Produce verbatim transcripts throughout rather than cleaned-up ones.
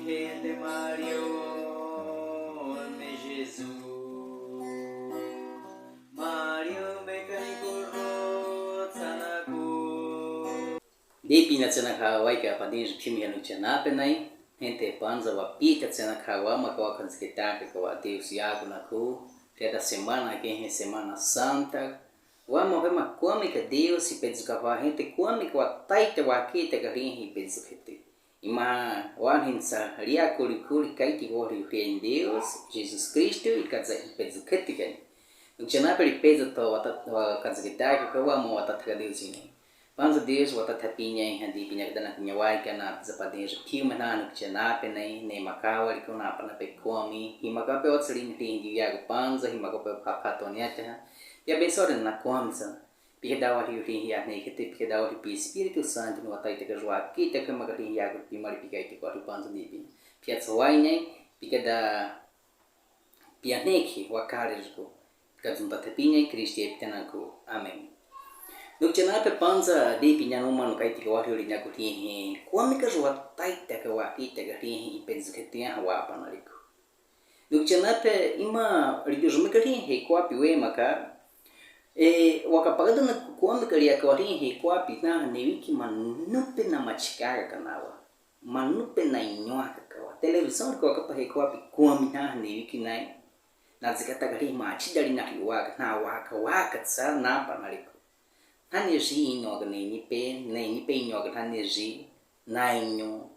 Debinii Natsina Khawai ka padinji phimhi nukchanapenai, hente panza wa pita tsina khawa makawa kanzikitaka kawa Deus yaku naku, keda semana ke he Semana Santa, wa mo he ma kwame ka Deus hi pezuka wa hente kwame ka wa taita wa kita ka rin hi pezukhete. Ima wa hinsa ria kuri kuri kaiti wa ri rin Deus, Jesus Kristu, i kaza i pezukhete kani. Nukchanape ri peza to wa ta-, wa kanzikitaka kawa mo wa tathaka Deus ini. Panza Deus wa tathapinii ha debinii kadana kunyawai kana za padinji phiu mena nukchanapenai, ne makawa ri kuna pana pe kwame, hi makape wa tsiri ni ri yaku panza, hi makape papa to niata ha. Ya bensore na kwamsa. Pikeda wa ri ri ya ne kete pikeda wa ri pi Espiritu Santu no wa taita ka jwa kita ka maka ri yaku pi mari pikai ti ko ri panza debinii. Pia tsawai ne, pikeda pia neki wa kare juku. Kazunta tapinii Kristu e pitana ku. Amen. Nukchanape panza debinii numa nukaiti ka wa ri ri naku ri he. Kwame ka jwa taita ka wa kita ka ri he i pezukhete ha wa pana riku. Nukchanape ima ri jume ka ri he kwapi we maka. E, wa kapagada naku kwame ka ri ka wa ri he kwapi na ne wiki manupe na machika ka nawa. Manupe na inyoka kawa. Televisão ko kapahe kwapi kwame na ne wiki nai. Na zikata ka ri machidari na ri waka na waka waka tsa na pana riku. Na ne ji inyoka ne nipe, ne nipe inyoka na ne ji, na inyo.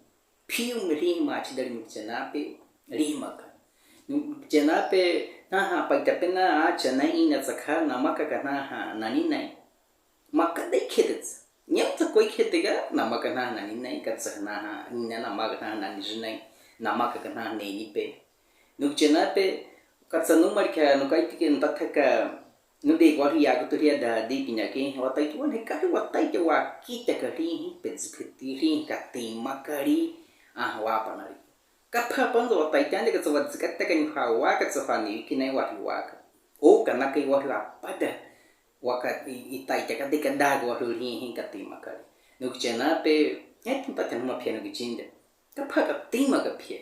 Phiu mi ri machidari nukchanape, ri maka. Nukchanape, na ha paita pena acha na ina tsaka na maka ka na ha nani nai. Maka dai khete tsa. Nyam tsa koi khete ka na maka na nani nai, ka tsa na ha, ina na maka na nani ji nai, na maka ka na ne nipe. Nukchanape, ka tsa numar ka nukaiti ke ntathaka, nude kwa ri yaku turia da debinii ke, wa taita wa ne ka ri wa taita wa kita ka ri hi pezukhete ri ka ti makari, ah, wa pana ri. Kapha panza wa taita ne ka tsa wa zikata ka ni ha wa ka tsa ha ne wiki nai wa ri waka. O ka na ka i wa ri wa pada. Wa ka i, i taita ka de ka da wa ri hi ka ti makari. Nukchanape, e tun ta tanu ma pia nukichinda. Kapha ka ti maka pia.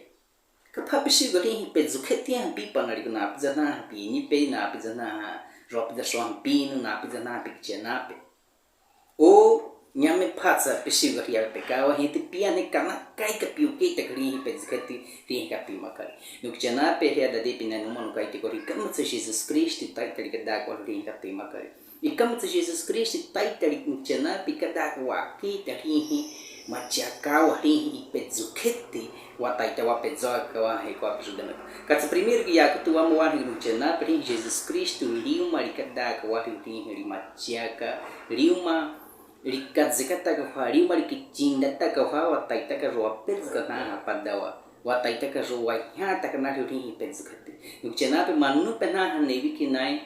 Kapha pisi ka ri hi pezukhete ha pi pana riku na pi za na ha pi nipe na pi za na ha. Ro pi za so ha pi nu na pi za na ha pi chanape. O nyame phatsa pisi ka ri ya pekawa hi ti pia ne ka na kai ka piu ke ta ka ri hi pezukhete ri hi ka ti makari. Nukchanape ri ya da debinii numa nukaiti ko ri kamatsa Jesus Kristu taita ri ka da ko ri hi ka ti makari. I kamatsa Jesus Kristu taita ri nukchanape ka da ko wa kita ri hi machia ka wa ri hi pezukhete wa taita wa pezo ka wa he kwa pezo dana. Ka tsa primeiro ki yaku tu wa mo wa ri nukchanape ri Jesus Kristu ri uma ri ka da ko wa ri hi ri machia ka ri uma ri ka zikata ka wa ri uma ri ki chinda ta ka wa wa taita ka ro wa pezo ka na ha pada wa. Wa taita ka ro wa ha ta ka na ri hi pezukhete. Nukchanape manupe na ha ne wiki nai.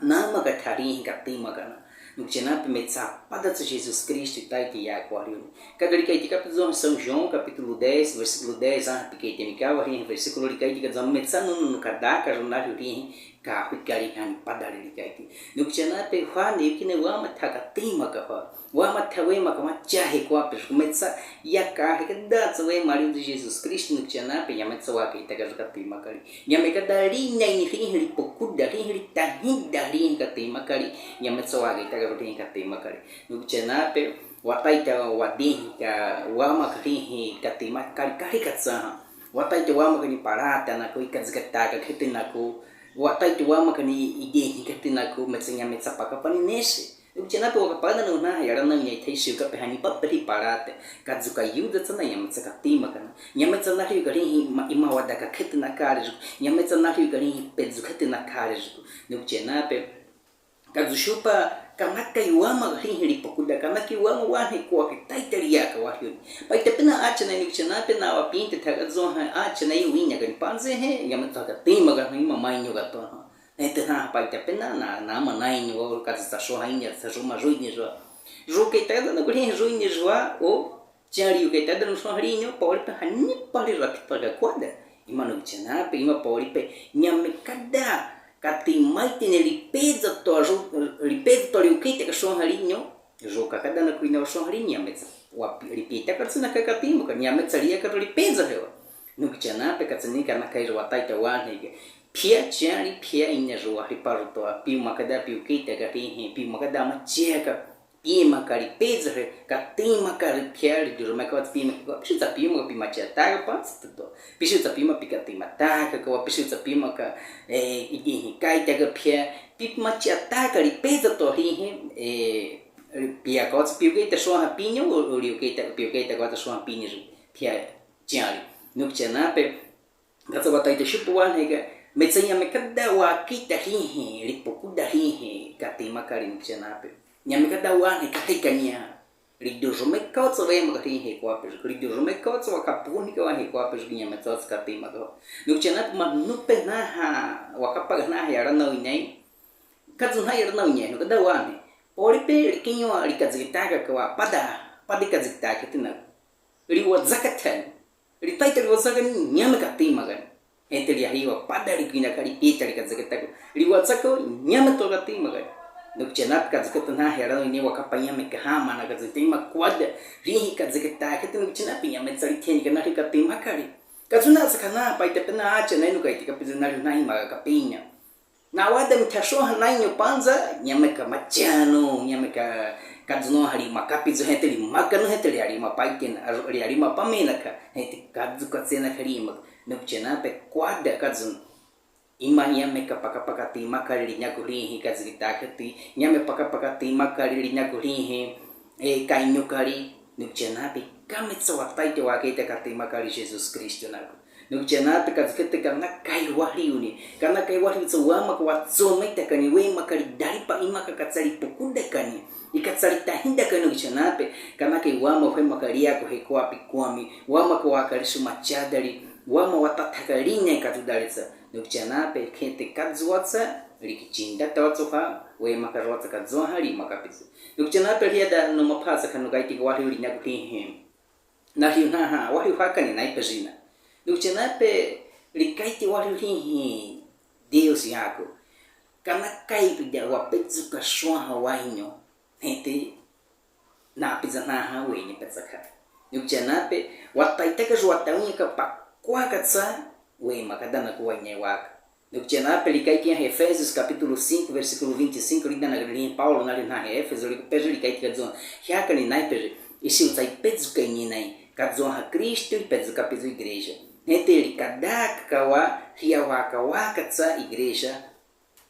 Na maka ta ri hi ka ti maka na. Nukchanape metsa pada tsa Jesus Kristu taita ya ko ri. Ka ri kaiti ka pi zo São João capítulo dez, versículo dez, ah, pi kaiti mi ka wa ri versículo ri kaiti ka zo metsa nunu nu ka da ka ro na ri hi ka hui ka ri ha ni pada ri kaiti. Nukchanape ha ne wiki nai wa ma ta ka ti maka ha. Wa ma ta we maka ma cha he kwa pe metsa ya ka he ka da tsa we mari u Jesus Kristu nukchanape ya metsa wa ke ta ka ro ka ti makari. Nyame ka da ri nai ni ri hi ri pokuda ri hi ri tahinda ri hi ka ti makari. Nyame tsa wa ke ta ka ri hi ka ti makari. Nukchanape wa taita wa di hi ka wa maka ri hi ka ti makari ka ri ka tsa ha. Wa taita wa maka ni parata naku i ka zikata ka khete naku. Wa taita wa maka ni i di hi khete naku metsa nyame tsa pa ka pani nese. Nukchanape wa kapada na una ya ra na nya i thai siu ka pe ha ni pa pe ri parate. Ka zu ka yu da tsa na nyame tsa ka ti maka na. Nyame tsa na ri ka ri hi ma, ima wa da ka khete na ka ri ju. Nyame tsa na ri ka ri hi pezukhete na ka ri ju. Nukchanape. Ka zu shupa ka na ka i wa ma ri hi ri pokuda ka na ka i wa ma wa hi kwa ki taita ri ya ka wa hi. Paita pena acha na nukchanape na wa pinte ta ka zo ha acha na i winya ka ni panze he. Nyame tsa ka ti maka na ima mai nyo ka to ha. Ete na paita pena na, na ma nai ni wo ka tsa sho ha inya tsa sho ma ru ni ru. Ru ke ta da na ku ri ru ni ru o. Chari u ke ta da no sho ha ri nyo pa ori pe ha ni pa ri ra pi pa ga kwa da. Ima nukchanape ima pa ori pe nyame ka da ka ti mai ti ne ri pe za to ru, ri pe za to ri u ke ta ka sho ha ri nyo. Ru ka ka da na ku ina sho ha ri nyame tsa. Wa pi, ri pe ta ka tsa na ka ka ti mo ka nyame tsa ri ya ka ri pe za he wa. Nukchana pe, ka tsi ni ka nakai ru wataita wahne ke. Phia chari, phia inya ru wahri paruto, a piu makada piu keita ka rihe, piu makada ma chia ka, piu maka ri peza he, ka tima ka ri phia ri duru maka wat piu maka, pisu ta piu maka piu ma chia ta ka pa, to. Pisu ta piu ma pi ka tima ta ka, ka wa pisu ta piu maka, eh, idi hi kaita ka phia, piu ma chia ta ka ri peza to rihe, eh, ri phia ka wat piu keita swaha pinyo, ri keita, piu keita ka wat swaha pinyo, phia chari. Nukchana pe, ka tsi wataita shupu wahne ke, metsa nyame kada wa kita rihe, ri pukuda rihe, ka tima ka ri nukchana pe. Nyame kada wahne ka ri ka nya. Ri duru maka tsi wema ka rihe kwa pe, ri duru maka tsi wa ka puni ka wahe kwa pe, nyame tsi ka tima ka. Nukchana pe, ma nupe naha, wa ka pa naha ya ra nau inai. Ka tsi naha ya ra nau inai, nu kada wahne. Pori pe, ri kinyo, ri ka zikita ka kwa, pada, pada ka zikita ka tina. Ri wa zaka ten. Ri taita ri wa zaka ni nyame ka tima ka. Hete ri ahi wa pada ri kina ka ri pita ri ka zaka ta ka. Ri wa zaka nyame to ka tima ka. Nukchana pe ka zaka ta naha ya ra ni wa ka pa nyame ka hama na ka zaka tima kwada. Rihe ka zaka ta ka tina nukchana pe nyame tsi ri ten ka na ri ka tima ka ri. Ka zuna sa ka na pa ita pe na acha na nu ka iti ka pe zuna ri na hima ka pinya. Na wada mi thasho hanai nyo panza, nyame ka machano, nyame ka kazuno hari makapizu hete ri makano hete ri ari mapaiten, aro ri ari mapamena ka, hete kazu katsena ka ri mak, nukchana pe kwada kazun. Ima nyame ka paka paka tima ka ri nyaku rihe ka zikita ka ti, nyame paka paka tima ka ri nyaku rihe, e, kainyo ka ri, nukchana pe ka metsa wataita wa keita ka tima ka ri Jesus Kristo naku. Nukchana pe ka zikita ka nakai wahriu ni. Ka nakai wahriu tsi wama ka wa tsi meta ka ni wema ka ri dari pa ima ka ka tsi ri pukuda ka ni. I ka tsi ri tahinda ka nukchana pe. Ka nakai wama wema ka ri aku he kwa pi kwami. Wama ka wa ka ri suma chadari. Wama wa tata ka ri ne ka tu dari tsa. Nukchana pe kete ka zua tsa. Ri kichinda ta wa tsu ha. Wema ka ro tsa ka zua ha ri makapizu. Nukchana pe ri ada no mapasa ka nukai ti wahriu ri nyaku rihe. Na riu naha, wahriu ha ka ni nai pe ri na. Nukchana pe ri kaiti wahriu rihe Deus yaku. Ka nakai pe dia wa pezu ka swaha wainyo. Hete na piza naha wainyo peza ka. Nukchana pe wataita ka ru wataita ka pa kwa ka tsa wema ka dana ka wainyo waka. Nukchana pe ri kaiti ya Efésios capítulo cinco, versículo vinte e cinco, ri dana ka ri Paulo na ri naha Éfeso, ri pe ri kaiti ka zua, hia ka ni nai pe ri, i siu tsa i pezu ka ni nai, ka zua ha Kristo, i pezu ka pizu igreja. Hete ri ka daka ka wa, ria wa ka wa ka tsa igreja,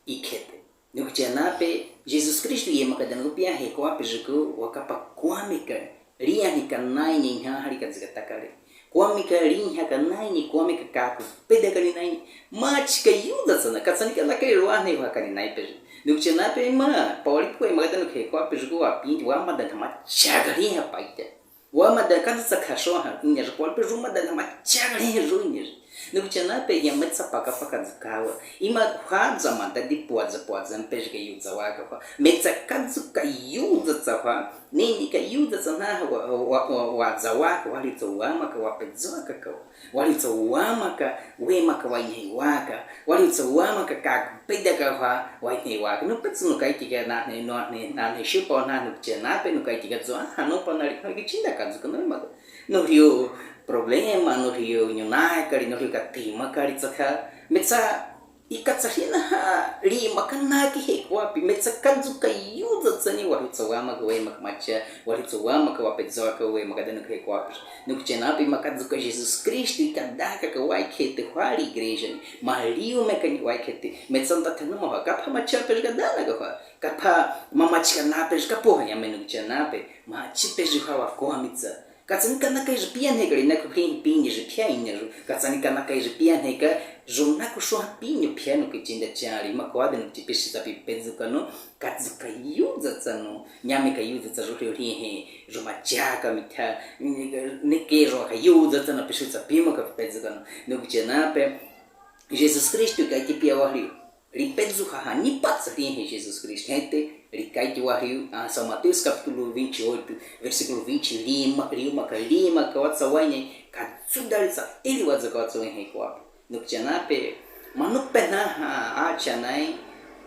i kete. Nukchana pe, Jesus Kristo ye maka dana ka pia he kwa pe ri ku, wa ka pa kwami ka, Ri ahi ka nai ni nhaha ri ka zikita ka ri. Kwami ka ri nhaha ka nai ni, kwami ka kaku peda ka ri nai ni. Machi ka yuza tsana, ka tsani ka nakai ru ahi wa ka ni nai pe ri. Nukchana pe ma, pori kwe ma ka danu ke kwa pe ri ku wa pinti wa ma da na ma cha ka ri ha paita. Wa ma da ka tsa ka sho ha, ni ri pori pe ru ma da na ma cha ka ri ha ru ni ri. Nukchana pe ya metsa paka paka zukawa. Ima ha za ma da di pua za pua za pe ri ka yuza wa ka kwa. Metsa ka zuka yuza tsa kwa. Nini ka yuza tsa naha wa, wa, wa, wa za wa ka, wahriu tsa wama ka, wa pedzwa ka ka, wahriu tsa wama ka, wema ka wa inhe wa ka, wahriu tsa wama ka ka peda ka wa, wa inhe wa ka. Nu petsu nu kaiti ka na, ne, no, ne, na, ne, shupo na, nukchana pe nu kaiti ka zwa, ha nu pa na ri, na ri kichinda ka zuka nu ma ka. Nu riu problema, nu riu nyuna ka ri, nu riu ka tima ka ri tsa ka. Metsa I ka tsa ri naha, ri ma ka na ki he kwa pi, metsa ka zuka yuza tsa ni wahriu tsa wama ka wema ka macha, wahriu tsa wama ka wa pedzwa ka wema ka danu ka he kwa pi. Nukchana pe ma ka zuka Jesus Kristo i ka daka ka wa i kete hwa ri igreja ni, ma riu me ka ni wa i kete, metsa nda te nu ma hwa, ka pa macha pe ka dana ka hwa, ka pa ma machi ka na pe ka po ha ya me nukchana pe, machi pe hwa wa ko ha mitsa. Ka tsani ka nakai ri pia nhe ka ri naku hri pini ri pia ini ru. Ka tsani ka nakai ri pia nhe ka ru naku sho ha pini pia nu ki chinda chari ma kwa de nu ki pisi tsa pi pezu ka nu. Ka tsu ka yuza tsa nu. Nyame ka yuza tsa ru hri hri he. Ru ma cha ka mitha. Ne ke ru ka yuza tsa nu pisi tsa pi ma ka pezu ka nu. Nukchana pe. Jesus Kristo ka i ki pia wahriu. Ri pezu ha ha ni patsa ri he Jesus Kristo. Hete, ri kaiti wahriu, ah, São Mateus capítulo vinte e oito, versículo vinte e lima, ri ma ka lima ka watsa waine, ka tsu dari sa teri waza ka watsa waine he kwa. Nukchana pe, ma nu pe naha, a chanai,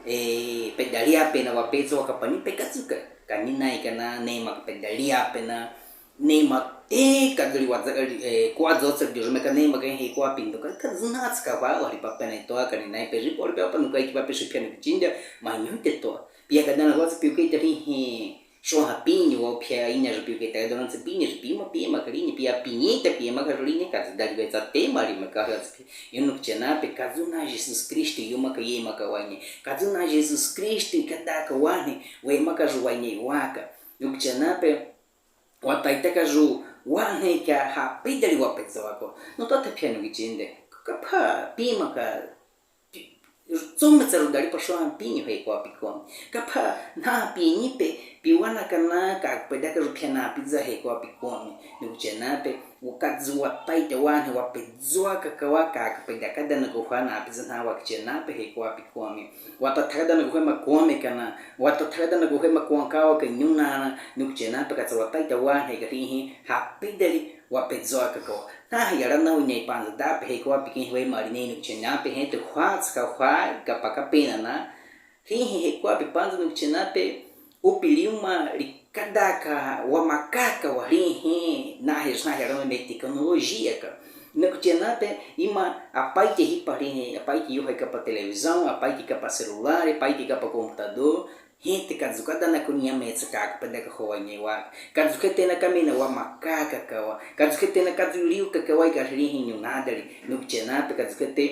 e, pe daria pe na wa pezu ka pani pe ka tsu ka, ka ni nai ka na, ne ma ka pe daria pe na, ne ma Ê, kadali wa, ê, kwa zo tsa di ru me ka ne ma ka he kwa pindo ka, ka zuna tsa ka wa, wa ri pa pe ne to a ka ni nai pe ri po ri pe pa nu ka iki pa pe shi pe nu ki chin de, ma nyu te to. Pia ka dana wa tsa piu ke ta ri he, sho ha pi ni wa pia i nya ru piu ke ta dana tsa pi ni ru pi ma pi ma ka ri ni pia pi ni ta pi ma ka ri ni ka dali ke tsa te ma ri ma ka ra tsa pi. Yu nu ki chena pe ka zuna Jesus Kristo yu ma ka ye ma ka wa ni. Ka zuna Jesus Kristo ka da ka wa ni, we ma ka ru wa ni wa ka. Nu ki chena pe, wa tai ta ka ru, wa ne ka ha pe dali wa pe zo wa ko. Nu to ta pia nu ki chin de. Ka pha pi ma ka, zo me tsa ru dali pa sho ha pi ni he kwa pi ko. Ka pha na pi ni pe, pi wa na ka na ka pe da ka ru pia na pi za he kwa pi ko. Nu ki chena pe, wa ka zu wa tai ta wa ne wa pe zo ka ka wa ka ka pe da ka da na ko ha na pi za na wa ki chena pe he kwa pi ko. Wa ta tha ka da na ko he ma ko me ka na, wa ta tha ka da na ko he ma ko ka wa ka nyu na na, nu ki chena pe ka tsa wa tai ta wa ne ka ri he, ha pe dali wa pe zo ka ko. Na ha ya ra na u ne pan da pe he kwa pi ki we ma ri ne nu ki chena pe he te hwa tsa ka hwa ka pa ka pe na na. Ri he he kwa pi pan nu ki chena pe, u pi liu ma ri ka da ka wa ma ka ka wa ri he, na he na he ra me teknolojia ka. Nu ki chena pe, i ma a pai te hi pa ri he, a pai te yu he ka pa televisão, a pai te ka pa celular, a pai te ka pa computador, he te ka zu ka da na ko ni a me tsa ka ka pe da ka ho wa ni wa. Ka zu ke te na ka me na wa ma ka ka ka wa. Ka zu ke te na ka zu liu ka ka wa i ka ri he nyu na dali. Nu ki chena pe ka zu ke te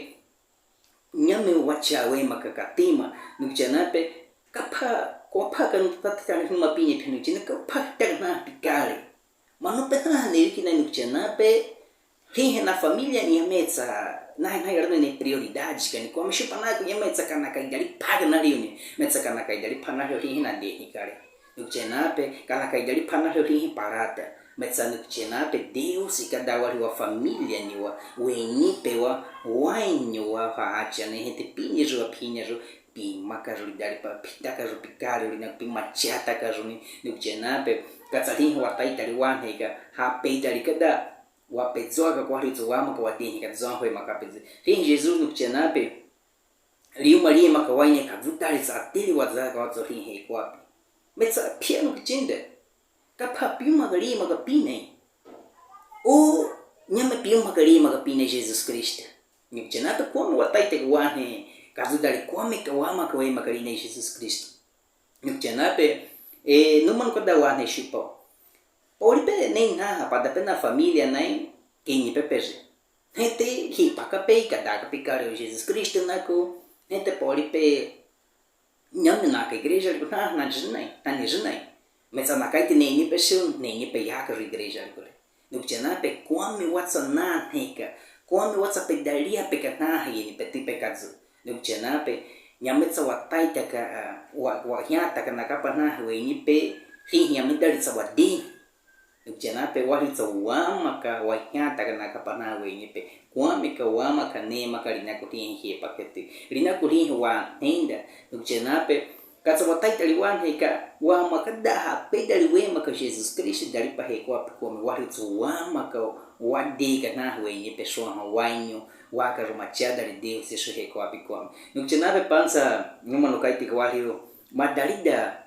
Nyame wa cha we ma ka ka tima, nu ki chena pe, ka pha, ko pha ka nu ta ta ta ni ma pi ni pe nu ki chena ka pha ta na pi kale. Ma nu pe na ne ki na nu ki chena pe, ri he na familia ni a me tsa, na na ya ne prioridade ka ni ko me shi pa na ko ya me tsa ka na ka dali pha ka na ri ni, me tsa ka na ka dali pha na ri he na de ni kale. Nu ki chena pe, ka na ka dali pha na ri he pa ra ta. Me tsa nu ki chena pe Deus i ka da wa ri wa familia ni wa, we ni pe wa, wa ni wa ha a cha ne he te pi ni ru wa pi ni ru, pi ma ka ru dali pa, pi ta ka ru pi kale ri na pi ma cha ta ka ru ni, nu ki chena pe, ka tsa ri he wa tai ta ri wa ne ka, ha pe dali ka da, wa pe zo ka kwa ri zo wa ma ka wa de ni ka zo he ma ka pe zo. Ri he Jesus nu ki chena pe, Liu ma ri ma ka wa ni ka zu ta ri tsa te ri wa za ka wa zo ri he kwa pi. Me tsa pia nu ki chin de. Ka pha piu ma ka ri ma ka pi ne. O, nyame piu ma ka ri ma ka pi ne Jesus Kristo. Nu ki chena pe kwa me wa tai te ka wa ne. Ka zu ta ri kwa me ka wa ma ka we ma ka ri ne Jesus Kristo. Nu ki chena pe, e, nu ma nu ka da wa ne shi po. Po ri pe ne na ha pa da pe na familia na i, ke ni pe pe je. He te hi pa ka pe i ka da ka pi kale o Jesus Kristo na ko. He te po ri pe nyame na ka igreja ri ko na, na ji na i, na ni ji na i. Me tsa na ka i te ne ni pe shi, ne ni pe ya ka ri igreja ri ko re. Nu ki chena pe kwa me wa tsa na ne ka, kwa me wa tsa pe dali a pe ka na ha i ni pe ti pe ka zu. Nu ki chena pe, nyame tsa wa tai ta ka, a, wa, wa hia ta ka na ka pa na we ni pe, hi nyame dali tsa wa de. Nu ki chena pe wa ri tsa wa ma ka, wa hia ta ka na ka pa na we ni pe. Kwa me ka wa ma ka ne ma ka ri na ko ri he pa ke ti. Ri na ko ri he wa ne nda. Nu ki chena pe, ka tsa wa tai ta ri wa ne ka, wa ma ka da ha pe dali we ma ka Jesus Kristo dali pa he kwa pe kwa me wa ri tsa wa ma ka wa de ka na we ni pe sho ha wa nyu. Wa ka ru ma cha dali Deus i sho he kwa pi kwa me. Nu ki chena pe pan tsa, nu ma nu ka i ti ka wa ri u. Ma dali da,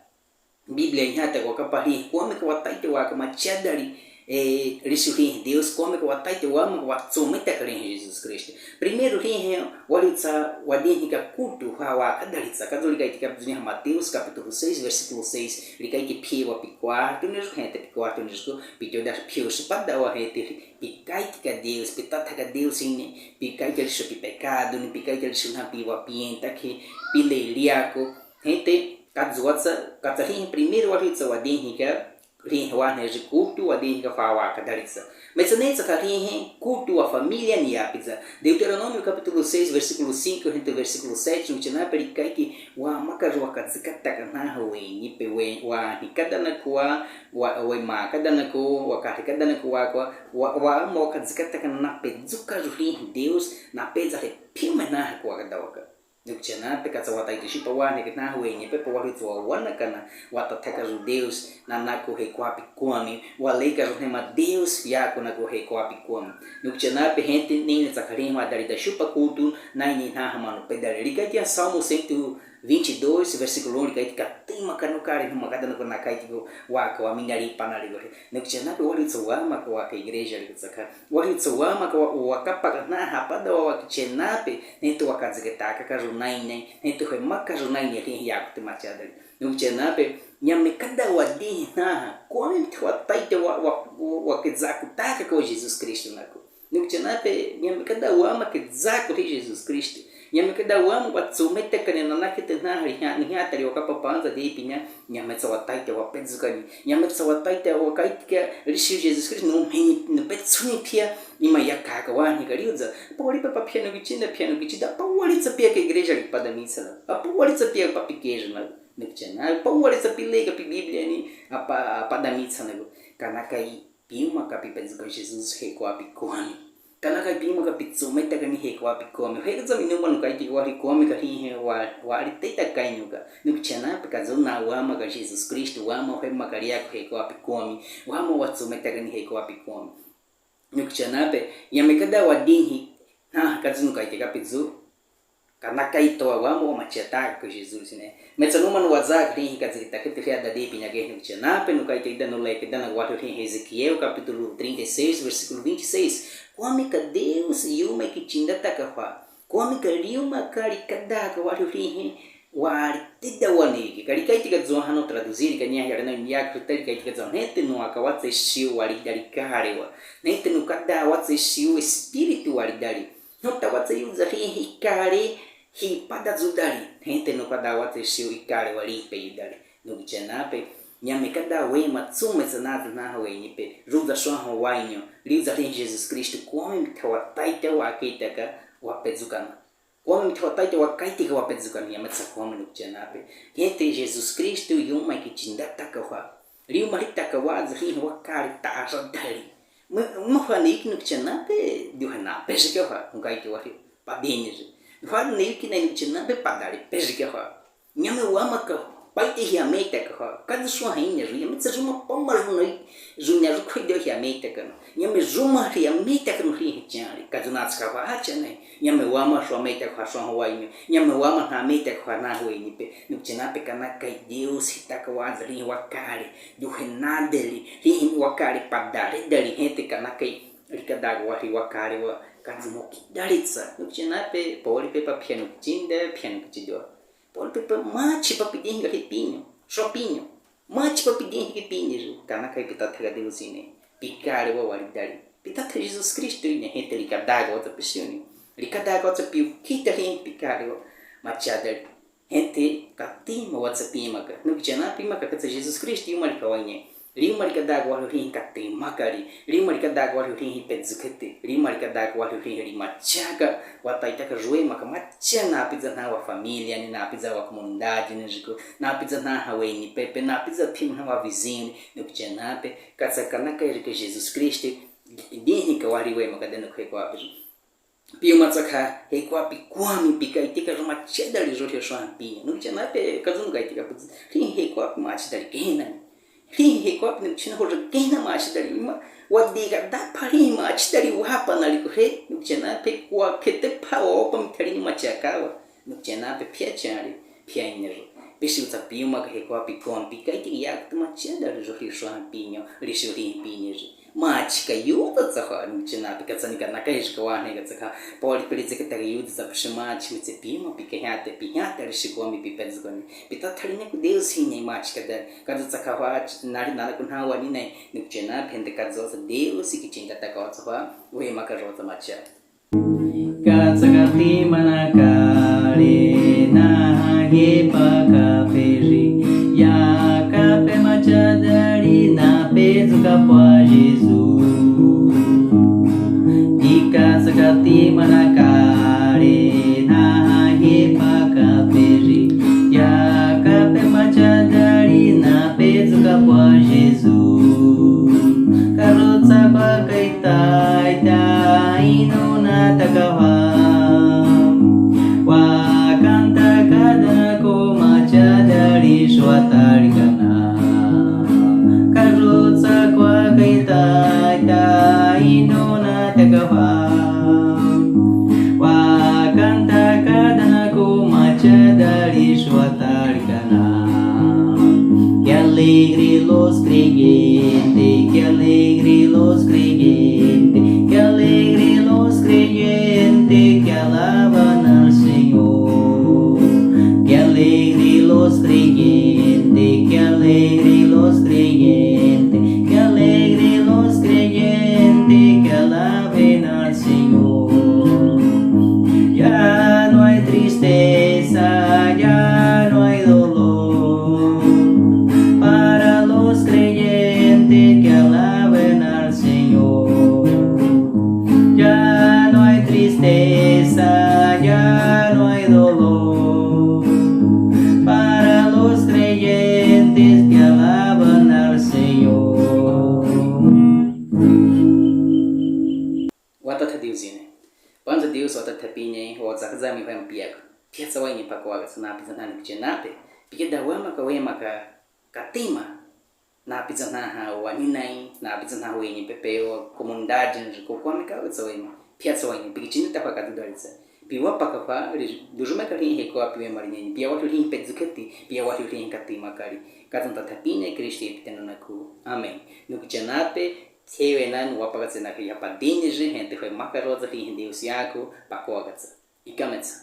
Biblia hia ta kwa ka pa ri, kwa me ka wa tai te wa ka ma cha dali, e, ri sho ri he Deus, kwa me ka wa tai te wa ma ka wa zo me ta ka ri he Jesus Kristo. Primeiru ri he, wa ri tsa, wa de ni ka kultu, ha wa ka dali tsa, ka zo ri ka i ti ka zu ni ha Mateus, kapítulu seis, versíkulu seis, ri ka i ti phi wa pi kwa, tu ni ru he te pi kwa, tu ni ru, pi to da phi u shi pa da wa he te ri. Pi kai ki ka Deus, pi tata ka Deus ini, pi kai ki lisu pi pekadu ni, pi kai ki lisu na pi wa pi enta ki, pi le liako. Hente, ka zuatsa, ka tsa ri he primeiru wa ri tsa wa dinhi ka, ri he wa ne ri kultu, wa dinhi ka fa wa ka daritsa. Metsa ne tsa ka ri he kultu wa familia ni ya pi tsa. Deuteronómio capítulo seis, versículo cinco, hente versículo sete, nukutsa na pe ri kai ki, wa maka ru wa ka zikata ka na ha we ni pe we, wa ni ka da na kua, wa, we ma ka da na ko, wa ka ri ka da na ko wa kua, wa, wa mo ka zikata ka na pe zuka ru ri Deus, na pe za he pi me na ha kua ka da wa ka. Nukutsa na pe ka tsa wa tai tu shi pa wa ni ka na ha we ni pe pa wa ri tsa wa wa na ka na, wa ta ta ka ru Deus, na na ko he kua pi kua mi, wa le ka ru ne ma Deus ya ko na ko he kua pi kua mi. Nukutsa na pe hente ni ne tsa ka ri ma dari da shi pa kultu, na ni na ha ma no pe dari. Ri kai ki a Salmo cento, vinte e dois, versíkulu um, likaiti ka tema ka nukali, numa ka dana ko nakaiti ko waka wa minari panali ko. Nukutiana pe waliutsa wamaka waka igreja liutsa ka. Waliutsa wamaka wa, wakapaka naha pada wa wakutiana pe, neto wakazeketaka ka runaine, neto hemaka runaine, hii yakute machadali. Nukutiana pe, nyame kada wadihi naha, kwame mthe wataita wa, wa, wa, wakezakutaka ko Jesus Kristu nako. Nukutiana pe, nyame kada wama kezako hi Jesus Kristu. Nyame kada wama watsometaka ni nanakete naha, hia, hia tali wakapapanza de pinya, nyame tsa wataita wapedzukani. Nyame tsa wataita wakaitika lisi Jesus Kristu, no mheni, no petsuni pia, ima yakaka wani kaliuza. Pawali pa papia no kitinda, pia no kitinda, pawali tsa pia ka igreja lipada misa na. Pawali tsa pia papi kejo na. Nukutiana, pawali tsa pia leka pi Bíblia ni, apa, pada misa na. Kanakai piumaka pi pedzuka Jesus hekwapi kwame. Kanakai piumaka pi tsometaka ni hekwapi kwame. Hekwapi numa nukaiti wali kwame ka hihi wa, wali teta kainuka. Nukutiana pe kazuna wamaka Jesus Kristu, wama hemaka liako hekwapi kwame. Wama watsometaka ni hekwapi kwame. Nukutiana pe, nyame kada wadihi, na kazu nukaiti kapedzu. Kanakai toa wamo macheta ko Jesus ne. Metsa numa nuwazaka hii kazeketaka te hia dadi pinya ke. Nukutiana pe nukaiti ida nuleke dana wali hii Ezequiel capítulo trinta e seis, versíkulu vinte e seis. Kwame ka Deus yuma kitindataka hwa. Kwame ka liumaka likadaka wali hii wali tida wane ki. Kalikaiti kazu hano traduzir kania hia na yakute kalikaiti kazu. Nete nuaka watse siu wali dali kalewa. Nete nukada watse siu espíritu wali dali. Nota watse yuza hii hikale, hi pada zudali. Hente no kada watse siu ikale wali pe yudali. Nukutiana pe, nyame kada wema tsume tsanazi naha weni pe. Ruza swaho wainyo. Liuza hii Jesus Kristu kwame mthe wataita wakaitaka wapedzukana. Kwame mthe wataita wakaitaka wapedzukana, nyame tsa kwame nukutiana pe. Hente Jesus Kristu yuma kitindataka hwa. Liuma litaka wazi hii wakale ta asadali. Mwa, mwa hwane iki nukutiana pe, diuhana pejike hwa, nukaiti wali padiniri. Hwane iki na nukutiana pe padali pejike hwa. Nyame wamaka, paite hia metaka hwa, kazu swaha iniri, nyame tsa ruma pamar huna, runya rukhui dio hia metaka no. Nyame ruma hia metaka no hii hitiari, kazu natska hwa hachane. Nyame wama swametaka hwa swaho wainyo. Nyame wama nametaka hwa naho weni pe. Nukutiana pe kanakai Deus hitaka wazi hii wakale. Diuhena dali, hii wakale padali dali hente kanakai. Likadaka wali wakale wa kazu moki dali tsa. Nukutiana pe, poli pe pa piano kitinda, piano kitidwa. Poli pe pa machi pa pidinga hipinyo, sopinyo. Machi pa pidinga hipinyo ju. Kanakai pitata ka Deus ine. Pikale wa wali dali. Pitata Jesus Kristu ine hente likadaka watsa pisiuni. Likadaka watsa piu kita hii pikale wa machadali. Hente katima watsa pimaka. Nukutiana pimaka katsa Jesus Kristu yuma likawainye. Liuma likadaka wali hii katima kali. Liuma likadaka wali hii pedzukete. Liuma likadaka wali hii limachaka. Wataitaka juemaka macha napiza na wa família ni, napiza wa comunidade ni juku. Napiza naha weni pepe. Napiza piu na wa vizinho ni. Nukutiana pe. Katsa kanakai rike Jesus Kristu. Dihi kawali wemaka deno kwe kwa pizu. Piuma tsaka, hekwapi kwame pikaitika ruma chedali rohio shwa mpinyo. Nukutiana pe kazu nukaitika putsi. Hii hekwapi machedali kena. Hii hekwapi nukutiana hora kena machedali ma. Wadiga dapa hii machedali wapa nali kuhe. Nukutiana pe kwa kete pa wapa mithali ni machakawa. Nukutiana pe pia chali, pia inero. Pisi utsa piuma ka hekwapi kwame pikaitika yakutu machedali rohio shwa mpinyo. Lisi rohio mpinyo. Machi kayuda tsaka, nukutiana pe katsa ni kanakai jikawane katsa ka, poli peli zeke taka yuda tsa pisi machi, mitse piuma pi kahiate, pihiate, lisi kwame pi pedzukoni. Pitathali ne ku Deus hine machi kada, kaza tsaka hwa, nali nana kunha wani ne, nukutiana pe hente kaza tsa Deus kitinda taka tsa hwa, wemaka ro tsa macha. Katsaka tima nakale, naha hepa kaperi, yaka pe machadali, napedzuka pwa Jesu. Ikatsaka tima nakale, naha hepa kaperi, yaka pe machadali, napedzuka pwa Jesu. Karotsa kwa kai Taita ino nataka hwa. Wakanta kadana ko machadali shwatali kana. Karotsa kwa kai Taita ino nataka hwa. Wakanta kadana ko machadali Watarkana. Que alegre los creyentes, que alegre los creyentes, que alegre los creyentes que alaban al Señor. Que alegre los creyentes, que alegre los creyentes, que alegre los creyentes que alaben al Señor. Ya no hay tristeza, ya no hay dolor para los creyentes que alaben al Señor. Ya no hay tristeza, ya no hay dolor para los creyentes que alaban al Señor. Watatha Deus zyni. Pônta Deus, Watatha Pinii, Wazakazami Wempiak. Phiatsa waini pakowagatsa na pizana nikichenate. Pike dawama ka wema ka katima. Na pizana ha waninai, na pizana ha waini pepe wa komunidade nri ko kwame ka wetsa wema. Phiatsa waini, pike chini tapa katudaritsa. Piwa pakafa, ri-, dujume kali he ko apiwe marineni. Piawa tuli he pedzuketi, piawa tuli he katima kali. Kazanta thapine, Kristo epitena naku. Amen. Nikichenate, Thewe nan wapakatsena kaya padini ji hente hwe makaroza hi hindi usiaku pakowagatsa. Ikametsa.